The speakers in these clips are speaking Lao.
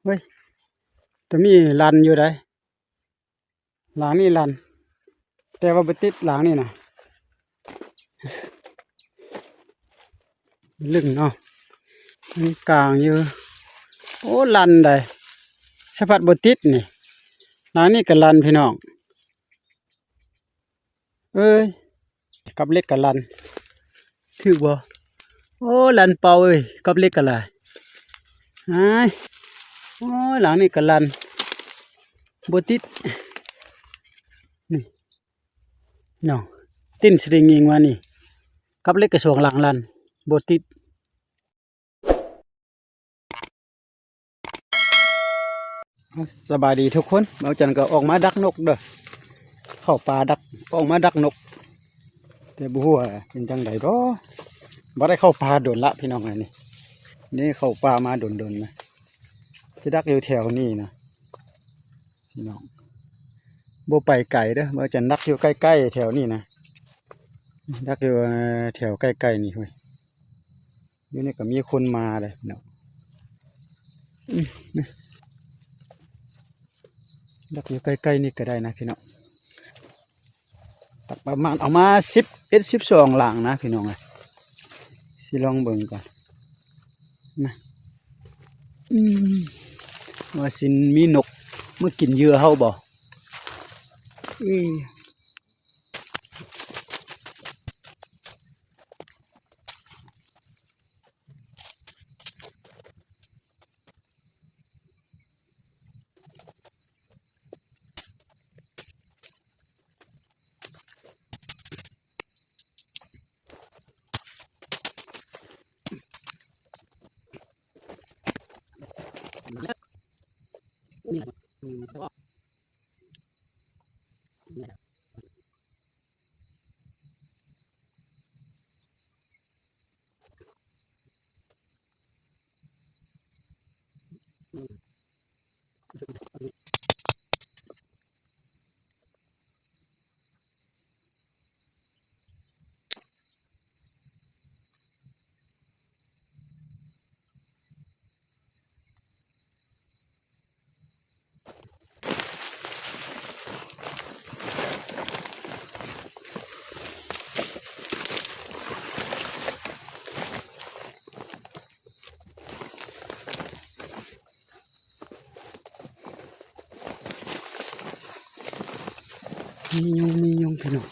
ເວີຍ ແຕ່ມີລັນຢູ່ໃດ໋ ຫຼັງນີ້ລັນ ແຕ່ວ່າບໍ່ຕິດຫຼັງນີ້ນະ ລຶ້ງເນາະ ມັນກາງຢູ່. ໂອ້ ລັນໃດ໋ ສະພັດບໍ່ຕິດນີ້. ຫຼັງນີ້ກໍລັນພີ່ນ້ອງເອີຍ ກັບເຫຼັກກໍລັນ ຖືກບໍ່? ໂອ້ ລັນເປົ່າເອີຍ ກັບເຫຼັກກໍຫຼາຍ ອ້າຍ ໂອ້ຍ ຫຼັງນີ້ກໍລັນ ບໍ່ຕິດ ນີ້ ນ້ອງ ຕິ້ນສະລິງຍິງມານີ້ ກັບເຫຼັກກະຊວງຫຼັງລັນ ບໍ່ຕິດ. ສະບາຍດີທຸກຄົນ ບ່າວຈັນກໍອອກມາດັກນົກເດີ ເຂົ້າປ່າດັກ ອອກມາດັກນົກ ແຕ່ບໍ່ຮູ້ວ່າເປັນຈັ່ງໃດດອກ ບໍ່ໄດ້ເຂົ້າປ່າດົນລະພີ່ນ້ອງເອີຍ ນີ້ ນີ້ເຂົ້າປ່າມາດົນໆນະ ຈະດັກຢູ່ແຖວນີ້ນະ ພີ່ນ້ອງ ບໍ່ໄປໄກເດີ ວ່າຈະດັກຢູ່ໃກ້ໆແຖວນີ້ນະ ດັກຢູ່ແຖວໃກ້ໆນີ້ເວີຍ ຢູ່ນີ້ກໍມີຄົນມາເລີຍເນາະ ອືມ ດັກຢູ່ໃກ້ໆນີ້ກໍໄດ້ນະພີ່ນ້ອງ. ຕັກປະມານເອົາມາສິບເອັດ ສິບສອງຫຼັງນະພີ່ນ້ອງເອີຍ ຊິລອງເບິ່ງກ່ອນນະ ອືມ ວ່າຊິມີນົກມາກິນເຫຍື່ອເຮົາບໍ່ ອືມ. ມີຍຸງ ມີຍຸງພີ່ນ້ອງ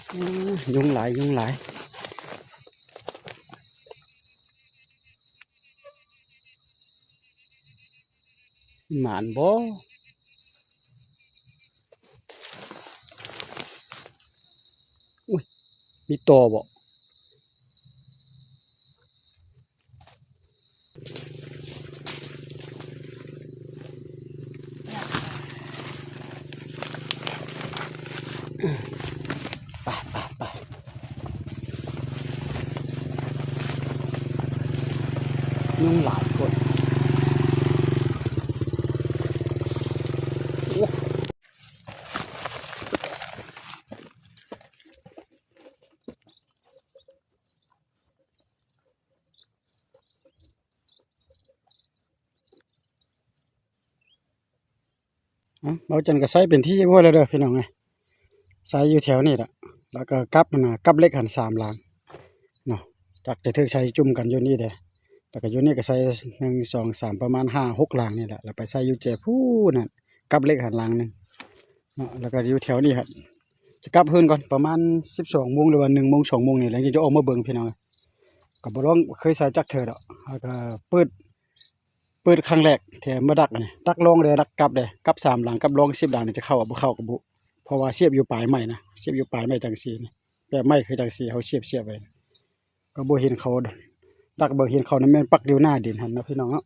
ໂອ້ ຍຸງຫຼາຍ ຍຸງຫຼາຍ. ໝານບໍ່? ອຸ້ຍ ມີຕໍ່ບໍ່? ໄປ ໄປ ໄປ ຍຸງຫຼາຍໂພດ ໂອ້. ເອົ້າ ເບົາຈັນກໍໃສ່ເປັນທີ່ຮຽບຮ້ອຍແລ້ວເດີພີ່ນ້ອງເອີຍ ໃສ່ຢູ່ແຖວນີ້ລະ ແລ້ວກໍກັບຫັ້ນນະ ກັບເຫຼັກຫັ້ນສາມຫຼັງເນາະ ຈັກຈະຖືກໃສ່ຈຸ່ມກັນຢູ່ນີ້ເດ້ ແລ້ວກໍຢູ່ນີ້ກໍໃສ່ ໜຶ່ງ ສອງ ສາມ ປະມານຫ້າ ຫົກຫຼັງນີ້ແຫຼະ ແລ້ວໄປໃສ່ຢູ່ແຈພູ້ນັ້ນ ກັບເຫຼັກຫັ້ນຫຼັງໜຶ່ງເນາະ ແລ້ວກໍຢູ່ແຖວນີ້ຫັ້ນ ຈະກັບເຮືອນກ່ອນ ປະມານສິບສອງໂມງ ຫຼືວ່າໜຶ່ງໂມງ ສອງໂມງນີ້ແຫຼະ ຈຶ່ງຈະອອກມາເບິ່ງພີ່ນ້ອງ ກໍບໍ່ລອງເຄີຍໃສ່ຈັກເທື່ອດອກ ແລ້ວກໍເປີດ ເປີດຄັ້ງແລກທີ່ມາດັກນີ້ ດັກລອງເດ້ ດັກກັບເດ້ ກັບສາມຫຼັງ ກັບລອງສິບຫຼັງນີ້ຈະເຂົ້າບໍ່ເຂົ້າກໍບໍ່ ເພາະວ່າສຽບຢູ່ປາຍໄມ້ນະ ສຽບຢູ່ປາຍໄມ້ຈັ່ງຊີ້ນີ້ ແບບໄມ້ຄືຈັ່ງຊີ້ ເຮົາສຽບ ສຽບໄວ້ ກໍບໍ່ເຫັນເຂົາ ດັກເບິ່ງເຫັນເຂົານັ້ນແມ່ນປັກຢູ່ໜ້າດິນຫັ້ນເນາະ ພີ່ນ້ອງເນາະ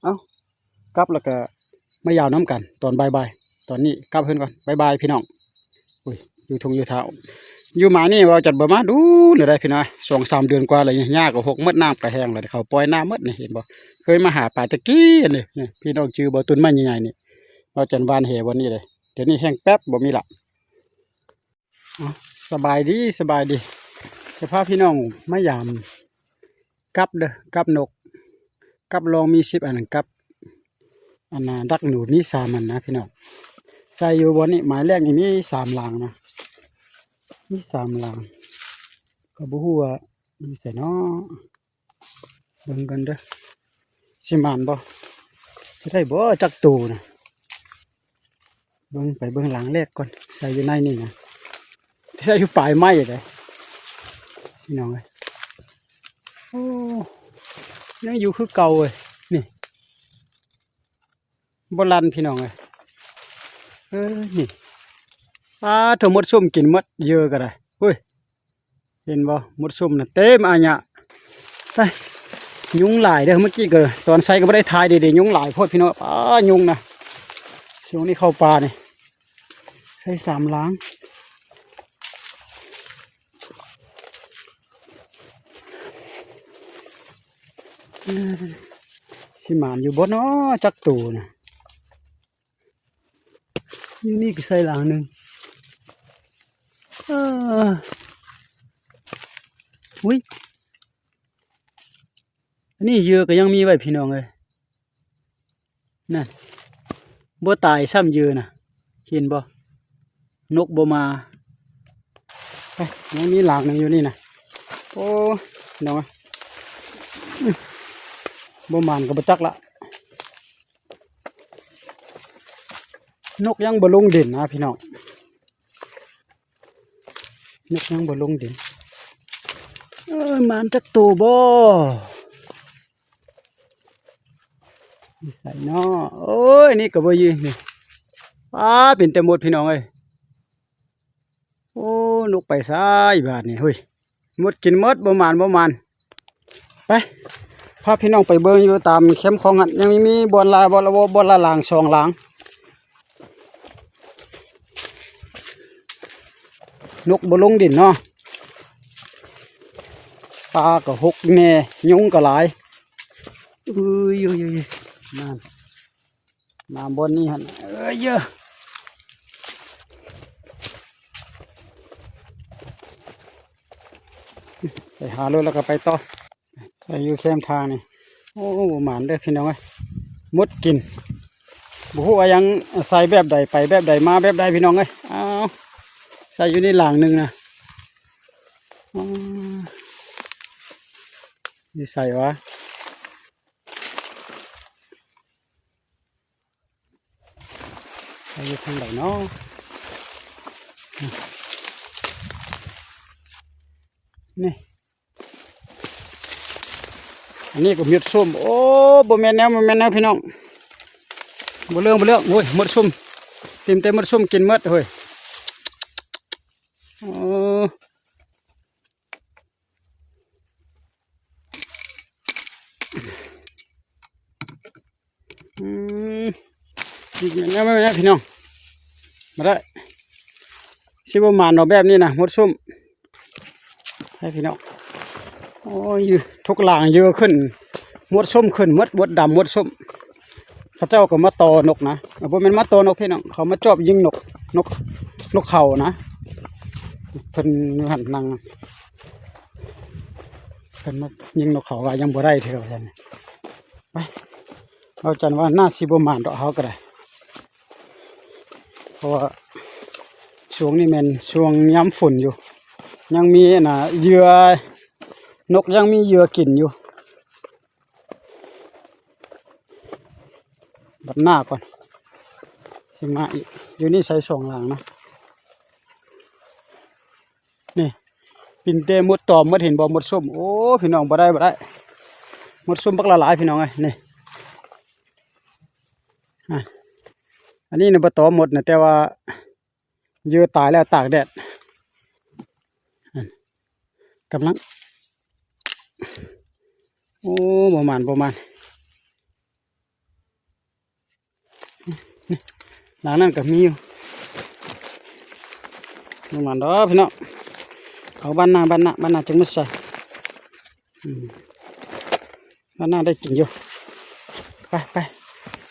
ເອົ້າ ກັບແລ້ວກໍມາຢາວນຳກັນຕອນບ່າຍໆ ຕອນນີ້ກັບເຮືອນກ່ອນ ບາຍບາຍພີ່ນ້ອງ ໂອ້ຍ ຢູ່ທົ່ງຢູ່ທ່າ ຢູ່ມານີ້ວ່າຈັດບໍ່ມາດົນແລ້ວໄດ໋ພີ່ນ້ອງ ສອງສາມເດືອນກວ່າແລ້ວ ຫຍ້າກໍຫົກໝົດ ນ້ຳກໍແຫ້ງແລ້ວ ເຂົາປ່ອຍນ້ຳໝົດນີ້ ເຫັນບໍ່ ເຄີຍມາຫາປາແຕ່ກີ້ນີ້ ພີ່ນ້ອງຈື່ບໍ່ ຕົ້ນໄມ້ໃຫຍ່ໆນີ້ ວ່າຈັນຫວ່ານແຫບ່ອນນີ້ເດ້ ດຽວນີ້ແຫ້ງແປັບ ບໍ່ມີລະ. ເອົ້າ ສະບາຍດີ ສະບາຍດີ ຈະພາພີ່ນ້ອງມາຢາມກັບເດີ ກັບນົກ ກັບລອງມີສິບອັນ ກັບອັນນ່າ ດັກໜູມີສາມອັນນະພີ່ນ້ອງ. ໃສ່ຢູ່ບ່ອນນີ້ ໝາຍແລກນີ້ມີສາມຫຼັງນະ ມີສາມຫຼັງ ກໍບໍ່ຮູ້ວ່າຢູ່ໃສເນາະ. ເບິ່ງກັນເດີ ຊິໝານບໍ່ ຊິໄດ້ບໍ່ຈັກໂຕນະ. ເບິ່ງໄປເບິ່ງຫຼັງແລກກ່ອນ ໃສ່ຢູ່ໃນນີ້ນະ ໃສ່ຢູ່ປາຍໄມ້ເດ້ພີ່ນ້ອງເອີຍ. ໂອ້ ຍັງຢູ່ຄືເກົ່າເວີຍ ນີ້ ບໍ່ລັ່ນພີ່ນ້ອງເອີຍ. ເອີ ນີ້ ປາໂທ້ ມົດຊຸມກິນໝົດ ເຫຍື່ອກໍໄດ້. ໂອ້ຍ ເຫັນບໍ່ ມົດຊຸມນະເຕັມອາຍະ. ໄປ ຍຸງຫຼາຍເດີ ເມື່ອກີ້ກໍຕອນໃສ່ກໍບໍ່ໄດ້ຖ່າຍດີໆ ຍຸງຫຼາຍໂພດພີ່ນ້ອງ. ປາ ຍຸງນະ ຊ່ວງນີ້ເຂົ້າປ່ານີ້ ໃສ່ສາມຫຼັງ. ເອີ ຊິໝານຢູ່ບໍ່ເນາະ ຈັກໂຕນະ. ຢູ່ນີ້ກໍໃສ່ຫຼັງໜຶ່ງ. ເອີ ອຸ້ຍ ອັນນີ້ເຫຍື່ອກໍຍັງມີໄວ້ພີ່ນ້ອງເອີຍ. ນັ້ນ ບໍ່ຕາຍຊ້ຳເຫຍື່ອນະ ເຫັນບໍ່ ນົກບໍ່ມາ. ໄປ ຍັງມີຫຼັງໜຶ່ງຢູ່ນີ້ນະ. ໂອ້ ພີ່ນ້ອງເອີຍ ບໍ່ໝານກໍບໍ່ຈັກລະ. ນົກຍັງບໍ່ລົງດິນນະພີ່ນ້ອງ ນົກຍັງບໍ່ລົງດິນ. ເອີ ໝານຈັກໂຕບໍ່ ຢູ່ໃສເນາະ. ໂອ້ຍ ນີ້ກໍບໍ່ຢູ່ນີ້ ປາ ເປັນແຕ່ມົດພີ່ນ້ອງເອີຍ. ໂອ້ ນົກໄປໃສບາດນີ້ ເຮີ້ຍ ມົດກິນໝົດ ບໍ່ໝານ ບໍ່ໝານ. ໄປ ພາພີ່ນ້ອງໄປເບິ່ງຢູ່ຕາມແຄມຂອງຫັ້ນ ຍັງມີ ມີບ່ອນລະ ບ່ອນລະ ບ່ອນລະຫຼັງສອງຫຼັງ. ນົກບໍ່ລົງດິນເນາະ ປາກໍຫົກແດ່ ຍຸງກໍຫຼາຍ. ເອີຍ ເອີຍ ເອີຍ ເອີຍ ນັ້ນ ນ້ຳບ່ອນນີ້ຫັ້ນ ເອີຍ ເອີຍ ໄປຫາໂລດແລ້ວກໍໄປຕໍ່. ໃສ່ຢູ່ແຄມທາງນີ້ ໂອ້ ບໍ່ໝານເດີພີ່ນ້ອງເອີຍ ມົດກິນ ບໍ່ຮູ້ວ່າຍັງໃສ່ແບບໃດ ໄປແບບໃດ ມາແບບໃດພີ່ນ້ອງເອີຍ. ອ້າວ ໃສ່ຢູ່ໃນຫຼັງໜຶ່ງນະ ອໍ ຢູ່ໃສວະ ໃສ່ຢູ່ທາງໃດເນາະ ນີ້. ອັນນີ້ກໍມົດຊຸມ ໂອ້ ບໍ່ແມ່ນແນວ ບໍ່ແມ່ນແນວພີ່ນ້ອງ ບໍ່ເລື່ອງ ບໍ່ເລື່ອງ. ໂອ້ຍ ມົດຊຸມ ເຕັມແຕ່ມົດຊຸມກິນໝົດເຮີ້ຍ. ໂອ້ ອືມ ແມ່ນແນວ ແມ່ນແນວພີ່ນ້ອງ ບໍ່ໄດ້ ຊິບໍ່ໝານດອກແບບນີ້ນະ ມົດຊຸມ. ໃຫ້ພີ່ນ້ອງ ໂອ້ຍ ຢູ່ທຸກຫຼັງເຫຍື່ອຂຶ້ນ ມົດຊຸມຂຶ້ນໝົດ ມົດດຳ ມົດຊຸມ. ເຂົາເຈົ້າກໍມາຕໍ່ນົກນະ ເອີ ບໍ່ແມ່ນມາຕໍ່ນົກພີ່ນ້ອງ ເຂົາມາຈອບຍິງນົກ ນົກ ນົກເຂົານະ. ເພິ່ນຢູ່ຫັ້ນນັ່ງ ເພິ່ນມາຍິງນົກເຂົາວ່າຍັງບໍ່ໄດ້ເທື່ອວ່າຊັ້ນ. ໄປ ເວົ້າຈັນວ່າໜ້າຊິບໍ່ໝານດອກເຮົາກໍໄດ້ ເພາະວ່າຊ່ວງນີ້ແມ່ນຊ່ວງຍາມຝົນຢູ່ ຍັງມີອັນນ່າເຫຍື່ອ ນົກຍັງມີເຫຍື່ອກິນຢູ່. ບັດໜ້າກ່ອນ ຊິມາອີກ ຢູ່ນີ້ໃສ່ສອງຫຼັງນະ. ນີ້ ປິ່ນແຕ່ມົດຕອມໝົດ ເຫັນບໍ່ ມົດຊຸມ. ໂອ້ ພີ່ນ້ອງ ບໍ່ໄດ້ ບໍ່ໄດ້ ມົດຊຸມບັກຫຼາຍໆ ພີ່ນ້ອງເອີຍ ນີ້. ອາ ອັນນີ້ນະບໍ່ຕອມໝົດນະ ແຕ່ວ່າເຫຍື່ອຕາຍແລ້ວຕາກແດດ ກຳລັງ ໂອ້ ບໍ່ໝານ ບໍ່ໝານ. ນີ້ ຫຼັງນັ້ນກໍມີຢູ່ ບໍ່ໝານດອກພີ່ນ້ອງ ເອົາບາດໜ້າ ບາດໜ້າ ບາດໜ້າຈຶ່ງມາໃສ່ ອືມ ບາດໜ້າໄດ້ກິນຢູ່. ໄປ ໄປ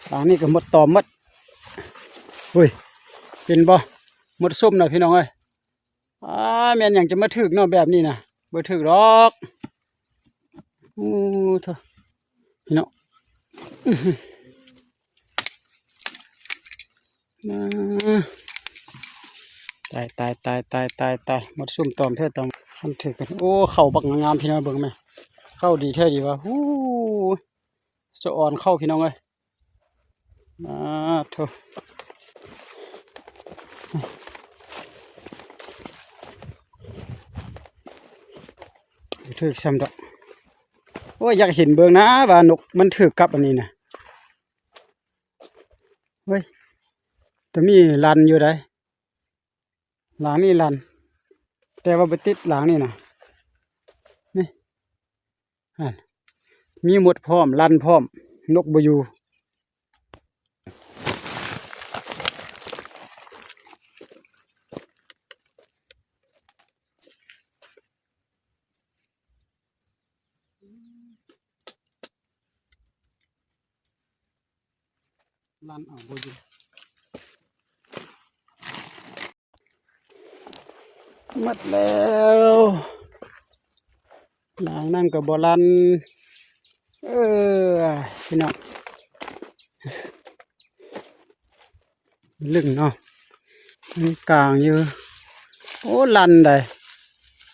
ຫຼັງນີ້ກໍມົດຕອມໝົດ. ໂອ້ຍ ເຫັນບໍ່ ມົດຊຸມນະພີ່ນ້ອງເອີຍ. ອ້າ ແມ່ນຫຍັງຈະມາຖືກເນາະແບບນີ້ນະ ບໍ່ຖືກດອກ. ໂອ້ໂທ້ ພີ່ນ້ອງ ຕາຍ ຕາຍ ຕາຍ ຕາຍ ຕາຍ ຕາຍ ໝົດຊຸມຕອມແທ້ຕອມ ຄັນຖືກກັນ. ໂອ້ ເຂົ້າບັກງາມໆ ພີ່ນ້ອງ ເບິ່ງແມະ ເຂົ້າດີແທ້ດີວ່າ. ໂອ້ ສະອອນເຂົ້າ ພີ່ນ້ອງເອີຍ. ອາໂທ້ ຖືກຊ້ຳດອກ. ໂອ້ຍ ຢາກເຫັນເບິ່ງນະວ່ານົກມັນຖືກກັບອັນນີ້ນະ. ເວີຍ ແຕ່ມີລັນຢູ່ໃດ. ຫຼັງນີ້ລັນ ແຕ່ວ່າບໍ່ຕິດຫຼັງນີ້ນະ. ນີ້ ຫັ້ນ ມີມົດພ້ອມ ລັນພ້ອມ ນົກບໍ່ຢູ່. ລັນເອົາບໍ່ຢູ່. ໝົດແລ້ວ ຫຼັງນັ້ນກໍບໍ່ລັນ. ເອີ ພີ່ນ້ອງ ລຶ້ງເນາະ ມັນກາງຢູ່. ໂອ້ ລັນໃດ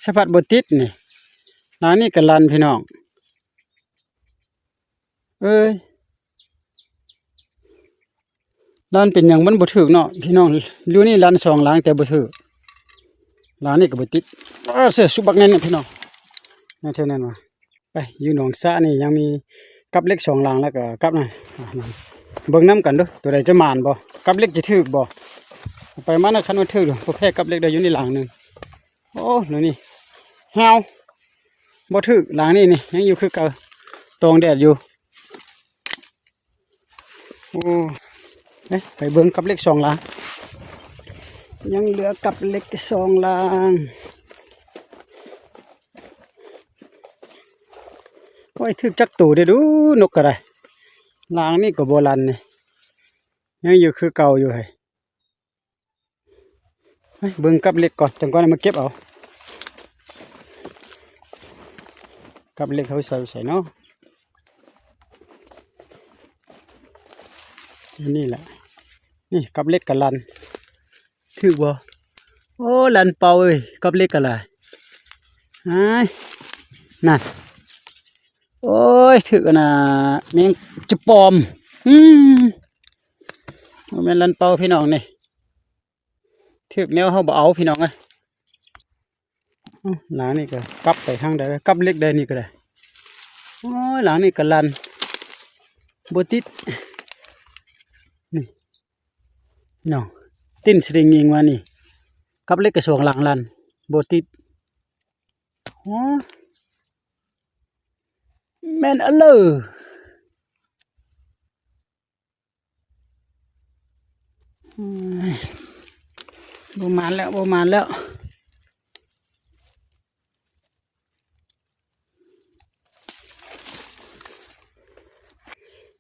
ສະພັດບໍ່ຕິດນີ້. ຫຼັງນີ້ກໍລັນ ພີ່ນ້ອງ. ເອີຍ ລັນເປັນຫຍັງມັນບໍ່ຖືກເນາະ ພີ່ນ້ອງ. ຢູ່ນີ້ລັນສອງຫຼັງແຕ່ບໍ່ຖືກ. ຫຼັງນີ້ກໍບໍ່ຕິດ. ເອີ ເສື້ອສຸກບັກແໜ້ນເນາະ ພີ່ນ້ອງ. ແນວເທົ່ານັ້ນວ່າ ໄປ ຢູ່ໜອງສະນີ້ຍັງມີກັບເຫຼັກສອງຫຼັງ ແລ້ວກໍກັບນັ້ນ. ເບິ່ງນຳກັນເດີ້ ຕົວໃດຈະໝານບໍ່ ກັບເຫຼັກຈະຖືກບໍ່. ໄປມານະ ຄັນວ່າຖືກ ບໍ່ແພ້ກັບເຫຼັກໄດ້ຢູ່ນີ້ຫຼັງໜຶ່ງ. ໂອ້ ແນວນີ້ແຮວ ບໍ່ຖືກຫຼັງນີ້ນີ້ ຍັງຢູ່ຄືເກົ່າ ຕອງແດດຢູ່. ໂອ້ ເອີ ໄປເບິ່ງກັບເຫຼັກສອງຫຼັງ ຍັງເຫຼືອກັບເຫຼັກສອງຫຼັງ. ໂອ້ຍ ຖືກຈັກໂຕເດ້ດູ ນົກກໍໄດ້. ຫຼັງນີ້ກໍບໍ່ລັນນີ້ ຍັງຢູ່ຄືເກົ່າຢູ່ໃຫ້. ເບິ່ງກັບເຫຼັກກ່ອນ ຈັ່ງກ່ອນມາເກັບເອົາ. ກັບເຫຼັກເຮົາໃສ່ ໃສ່ເນາະ ອັນນີ້ແຫຼະ. ນີ້ກັບເຫຼັກກະລັນ ຖືກບໍ່? ໂອ້ ລັນເປົ່າເອີຍ ກັບເຫຼັກກະລະ ອ້າຍ ນັ້ນ. ໂອ້ຍ ຖືກອັນນ່າ ແມງຈະປອມ. ອືມ ບໍ່ແມ່ນລັນເປົ່າພີ່ນ້ອງນີ້ ຖືກແນວເຮົາບໍ່ເອົາພີ່ນ້ອງເອີຍ. ເອົ້າ ຫຼັງນີ້ກໍກັບໄປທາງໃດ ກັບເຫຼັກໄດ້ນີ້ກໍໄດ້. ໂອ້ຍ ຫຼັງນີ້ກໍລັນ ບໍ່ຕິດ ນີ້ ນ້ອງ ຕິ້ນສະລິງຍິງມານີ້ ກັບເຫຼັກກະຊວງຫຼັງລັນ ບໍ່ຕິດ. ໂອ້ ແມ່ນອະເລີ. ໂອ້ຍ ບໍ່ໝານແລ້ວ ບໍ່ໝານແລ້ວ.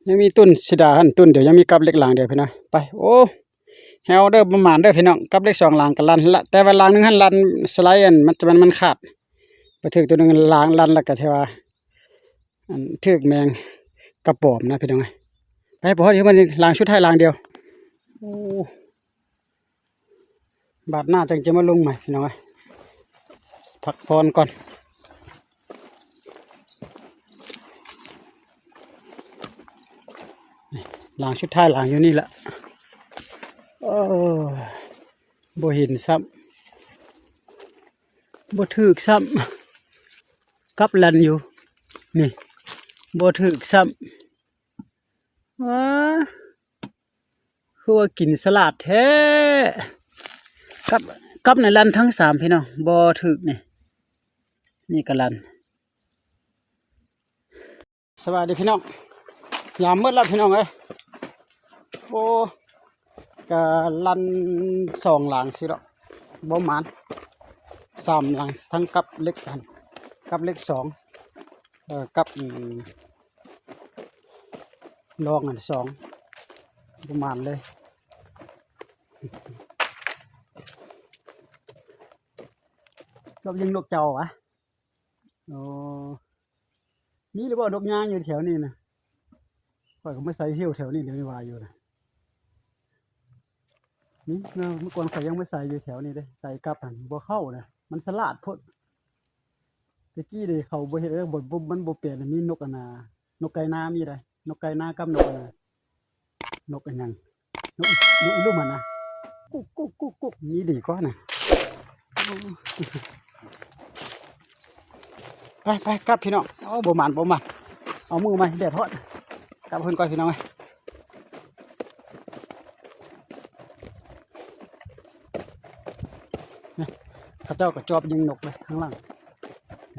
ຍັງມີຕົ້ນເສດາຫັ້ນຕົ້ນດຽວ ຍັງມີກັບເຫຼັກຫຼັງດຽວພີ່ນ້ອງ. ໄປ ໂອ້ ແຮວເດີ ບໍ່ໝານເດີພີ່ນ້ອງ. ກັບເຫຼັກສອງຫຼັງກໍລັນຫັ້ນລະ ແຕ່ວ່າຫຼັງໜຶ່ງຫັ້ນລັນສະໄລອັນ ມັນ ມັນ ມັນຂາດ ໄປຖືກຕົວໜຶ່ງຫຼັງລັນ ແລ້ວກໍຖືວ່າ ອັນ ຖືກແມງກະປອມນະພີ່ນ້ອງເອີຍ. ໄປ ບໍ່ຮອດ ເຮັດມັນຫຼັງສຸດທ້າຍຫຼັງດຽວ. ໂອ້ ບາດໜ້າຈັ່ງຈະມາລົງໃໝ່ພີ່ນ້ອງເອີຍ ພັກຜ່ອນກ່ອນ. ຫຼັງສຸດທ້າຍຫຼັງຢູ່ນີ້ລະ. ໂອ້ ບໍ່ເຫັນຊ້ຳ ບໍ່ຖືກຊ້ຳ. ກັບລັນຢູ່ນີ້ ບໍ່ຖືກຊ້ຳ. ວ້າ ຄືວ່າກິນສະຫຼາດແທ້. ກັບ ກັບໃນລັນທັງສາມພີ່ນ້ອງ ບໍ່ຖືກນີ້ ນີ້ກະລັນ. ສະບາຍດີພີ່ນ້ອງ ຍາມມືດແລ້ວພີ່ນ້ອງເອີຍ. ໂອ້ ກະລັນສອງຫຼັງຊິດອກ ບໍ່ໝານ ສາມຫຼັງ ທັງກັບເຫຼັກຫັ້ນ ກັບເຫຼັກສອງ ເອີ ກັບ ອືມ ລອງອັນສອງ ບໍ່ໝານເລີຍ. ກັບຍິງນົກເຈົ້າຫວາ? ອໍ ມີຫຼືບໍ່ນົກຍາງຢູ່ແຖວນີ້ນະ? ຂ້ອຍກໍມາໃສ່ເຫ່ວແຖວນີ້ ດຽວນີ້ວ່າຢູ່ນະ. ນີ້ເນາະ ເມື່ອກ່ອນຂ້ອຍຍັງມາໃສ່ຢູ່ແຖວນີ້ເດ້ ໃສ່ກັບຫັ້ນບໍ່ເຂົ້ານະ ມັນສະຫຼາດໂພດ. ແຕ່ກີ້ເດ້ເຂົາບໍ່ເຮັດເດ້ ບໍ່ ບໍ່ ມັນບໍ່ແປນ ມີນົກອັນນ່າ ນົກໄກ່ນາມີໃດ໋ ນົກໄກ່ນາກັບນົກອັນນ່າ ນົກອັນຫຍັງ ນົກ ນົກອີລຸ່ມຫັ້ນນະ ກຸກ ກຸກ ກຸກ ກຸກ ມີດີກວ່ານະ. ໄປ ໄປ ກັບພີ່ນ້ອງ. ໂອ້ ບໍ່ໝານ ບໍ່ໝານ ເອົາມື້ໃໝ່ ແດດຮ້ອນ. ກັບເຮືອນກ່ອນພີ່ນ້ອງເອີຍ. ເຂົາເຈົ້າກໍຈອບຍິງນົກເລີຍຂ້າງຫຼັງ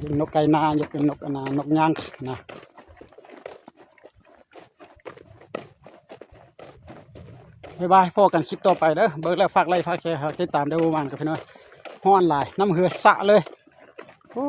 ຍິງນົກໄກ່ນາ ຍິງນົກອັນນ່າ ນົກຍາງນະ. ບາຍບາຍ ພໍ້ກັນຄລິບຕໍ່ໄປເດີ. ເບິ່ງແລ້ວຝາກໄລ້ ຝາກແຊ ຝາກຕິດຕາມເດີ. ບໍ່ໝານກັບພີ່ນ້ອງ ຮ້ອນຫຼາຍ ນ້ຳເຫື່ອສະເລີຍ. ໂອ້